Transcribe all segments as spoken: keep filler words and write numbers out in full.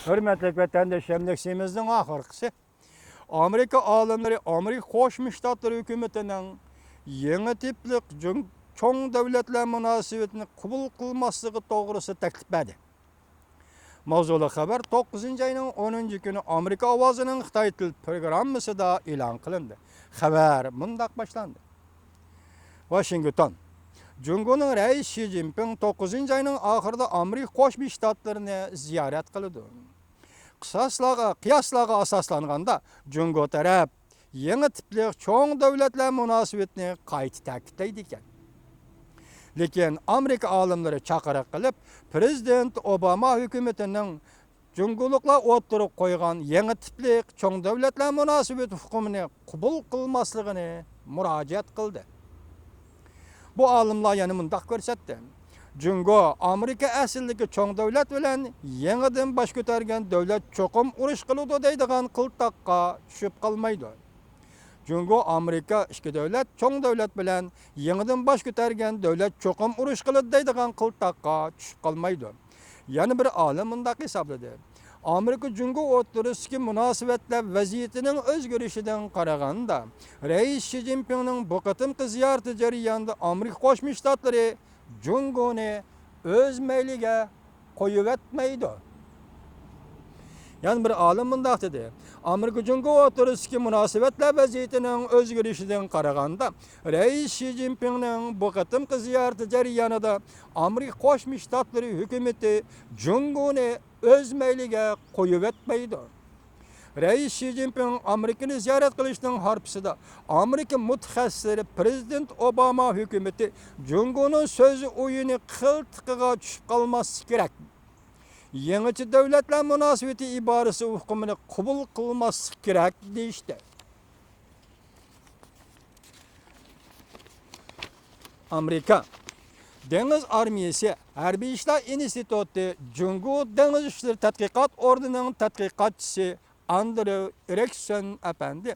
ھۆرمەتلىك ۋەتەنداشلىرىم، لېكسىيىمىزنىڭ ئاخىرقىسى. ئامېرىكا ئالىملىرى ئامېرىكا قوشما شتاتلىرى ھۆكۈمىتىنىڭ يېڭى تىپلىق جۇڭ-، چوڭ دۆلەتلەر مۇناسىۋىتىنى قوبۇل قىلماسلىقى توغرىسىدا تەكلىپ بەردى. ماۋزۇلۇق خەۋەر توققۇزىنچى ئاينىڭ ئونىنچى كۈنى ئامېرىكا ئاۋازىنىڭ خىتاي تىل پروگراممىسىدا ئېلان قىلىندى. خەۋەر مۇنداق باشلاندى. ۋاشىنگتون. جۇڭگونىڭ رەئىسى شى جىنپىڭ توققۇزىنچى ئاينىڭ ئاخىرىدا ئامېرىكا قوشما شتاتلىرىنى زىيارەت قىلىدۇ. قىساسلارغا، قىياسلارغا ئاساسلانغاندا، جۇڭگو تەرەپ يېڭى تىپلىق چوڭ دۆلەتلەر مۇناسىۋىتىنى قايتا تەكىتلەيدىكەن. لېكىن ئامېرىكا ئالىملىرى چاقىرىق قىلىپ، پىرېزىدېنت ئوباما ھۆكۈمىتىنىڭ جۇڭگولۇقلار ئوتتۇرىغا قويغان يېڭى تىپلىق چوڭ دۆلەتلەر مۇناسىۋىتى ئۇقۇمىنى قوبۇل قىلماسلىقىنى مۇراجىئەت قىلدى. بۇ ئالىملار يەنە مۇنداق كۆرسەتتى: جۇڭگو ئامېرىكا ئەسلىدىكى چوڭ دۆلەت بىلەن يېڭىدىن باش كۆتەرگەن دۆلەت چوقۇم ئۇرۇش قىلىدۇ دەيدىغان قىلتاققا چۈشۈپ قالمايدۇ. جۇڭگو ئامېرىكا ئىككى دۆلەت چوڭ دۆلەت بىلەن يېڭىدىن باش كۆتەرگەن دۆلەت چوقۇم ئۇرۇش قىلىدۇ دەيدىغان قىلتاققا چۈشۈپ قالمايدۇ. يەنە بىر ئالىم مۇنداق ھېسابلىدى: ئامېرىكا جۇڭگو ئوتتۇرىسىدىكى مۇناسىۋەتلەر ۋەزىيىتىنىڭ ئۆزگىرىشىدىن قارىغاندا، رەئىس شى جىنپىڭنىڭ بۇ قېتىمقى زىيارىتى جەريانىدا ئامېرىكا قوشما شتاتلىرى جۇڭگونى ئۆز مەيلىگە قويۇۋەتمەيدۇ. يەنە بىر ئالىم مۇنداق دېدى: ئامېرىكا جۇڭگو ئوتتۇرىسىدىكى مۇناسىۋەتلەر ۋەزىيىتىنىڭ ئۆزگىرىشىدىن قارىغاندا، رەئىس شى جىنپىڭنىڭ بۇ قېتىمقى زىيارىتى جەريانىدا ئامېرىكا قوشما شتاتلىرى ھۆكۈمىتى جۇڭگونى ئۆز مەيلىگە قويۇۋەتمەيدۇ. رەئىس شى جىنپىڭ ئامېرىكىنى زىيارەت قىلىشنىڭ ھارپىسىدا ئامېرىكا مۇتەخەسسىسلىرى پىرېزىدېنت ئوباما ھۆكۈمىتى جۇڭگونىڭ سۆز ئويۇنى قىلتىقىغا چۈشۈپ قالماسلىقى كېرەك، يېڭىچە دۆلەتلەر مۇناسىۋىتى ئىبارىسى ئۇقۇمىنى قوبۇل قىلماسلىقى كېرەك دېيىشتى. ئامېرىكا دېڭىز ئارمىيىسى ھەربىي ئىشلار ئىنستىتۇتى جۇڭگو دېڭىز ئىشلىرى تەتقىقات ئورنىنىڭ تەتقىقاتچىسى ئاندرېۋ ئېرىكسون ئەپەندى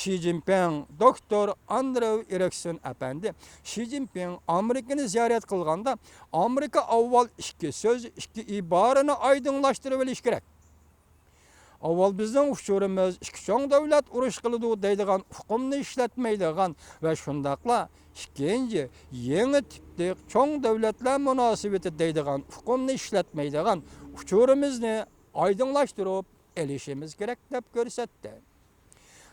شى جىنپىڭ، دوكتور ئاندرېۋ ئېرىكسون ئەپەندى شى جىنپىڭ ئامېرىكىنى زىيارەت قىلغاندا، ئامېرىكا ئاۋۋال ئىككى سۆز، ئىككى ئىبارىنى ئايدىڭلاشتۇرۇۋېلىشى كېرەك. ئاۋۋال بىزنىڭ ئۇچۇرىمىز ئىككى چوڭ دۆلەت ئۇرۇش قىلىدۇ دەيدىغان ئۇقۇمنى ئىشلەتمەيدىغان ۋە شۇنداقلا ئىككىنچى يېڭى تىپلىق چوڭ دۆلەتلەر مۇناسىۋىتى دەيدىغان ئۇقۇمنى ئىشلەتمەيدىغان ئۇچۇرىمىزنى ئايدىڭلاشتۇرۇپ ئېلىشىمىز كېرەك دەپ كۆرسەتتى.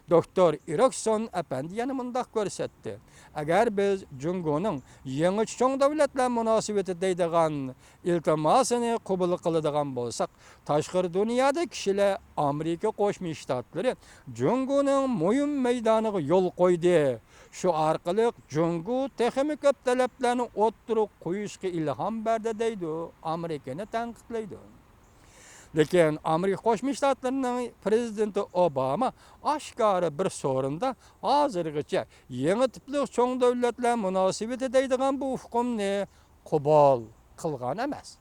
دوكتور ئېرىكسون ئەپەندى يەنە مۇنداق كۆرسەتتى: ئەگەر بىز جۇڭگونىڭ يېڭىچە چوڭ دۆلەتلەر مۇناسىۋىتى دەيدىغان ئىلتىماسىنى قوبۇل قىلىدىغان بولساق، تاشقىرى دۇنيادا كىشىلەر ئامېرىكا قوشما شتاتلىرى جۇڭگونىڭ مۇھىم مەيدانىغا يول قويدى، شۇ ئارقىلىق جۇڭگو تېخىمۇ كۆپ تەلەپلەرنى ئوتتۇرىغا قويۇشقا ئىلھام بەردى دەيدۇ، ئامېرىكىنى تەنقىدلەيدۇ. لېكىن ئامېرىكا قوشما شتاتلىرىنىڭ پىرېزىدېنتى ئوباما ئاشكارا بىر سورۇندا ھازىرغىچە يېڭى تىپلىق چوڭ دۆلەتلەر مۇناسىۋىتى دەيدىغان بۇ ئۇقۇمنى قوبۇل قىلغان ئەمەس.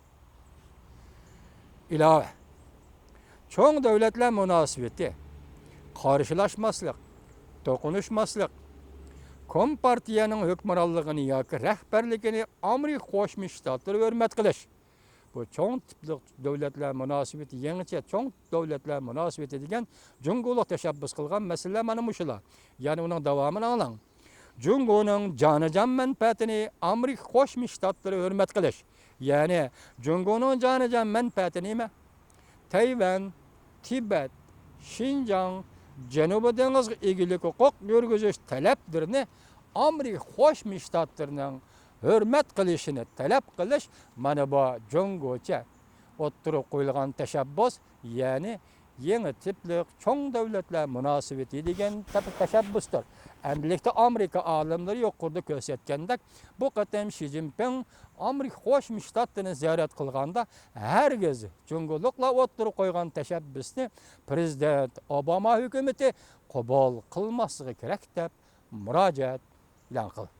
ئىلاۋە، چوڭ دۆلەتلەر مۇناسىۋىتى، قارشىلاشماسلىق، توقۇنۇشماسلىق، كومپارتىيەنىڭ ھۆكۈمرانلىقىنى ياكى رەھبەرلىكىنى ئامېرىكا قوشما شتاتلىرى ھۆرمەت قىلىش، بۇ چوڭ تىپلىق دۆلەتلەر مۇناسىۋىتى، يېڭىچە چوڭ دۆلەتلەر مۇناسىۋىتى دېگەن جۇڭگولۇق تەشەببۇس قىلغان مەسىلىلەر مانا مۇشۇلار. يەنى ئۇنىڭ داۋامىنى ئاڭلاڭ. جۇڭگونىڭ جانىجان مەنپەئەتىنى ئامېرىكا قوشما شتاتلىرى ھۆرمەت قىلىش. يەنى جۇڭگونىڭ جانىجان مەنپەئەتى نېمە؟ تەيۋەن، تىبەت، شىنجاڭ، جەنۇبىي دېڭىزغا ئىگىلىك ھوقۇق يۈرگۈزۈش تەلەپلىرىنى ئامېرىكا قوشما شتاتلىرىنىڭ ھۆرمەت قىلىشىنى تەلەپ قىلىش، مانا بۇ جۇڭگوچە ئوتتۇرىغا قويۇلغان تەشەببۇس، يەنى يېڭى تىپلىق چوڭ دۆلەتلەر مۇناسىۋىتى دېگەن تەپ-، تەشەببۇستۇر. ئەمدىلىكتە ئامېرىكا ئالىملىرى يۇقىرىدا كۆرسەتكەندەك، بۇ قېتىم شى جىنپىڭ ئامېرىكا قوشما شتاتلىرىنى زىيارەت قىلغاندا، ھەرگىز جۇڭگولۇقلار ئوتتۇرىغا قويغان تەشەببۇسنى پىرېزىدېنت ئوباما ھۆكۈمىتى قوبۇل قىلماسلىقى كېرەك، دەپ مۇراجىئەت ئېلان قىلدى.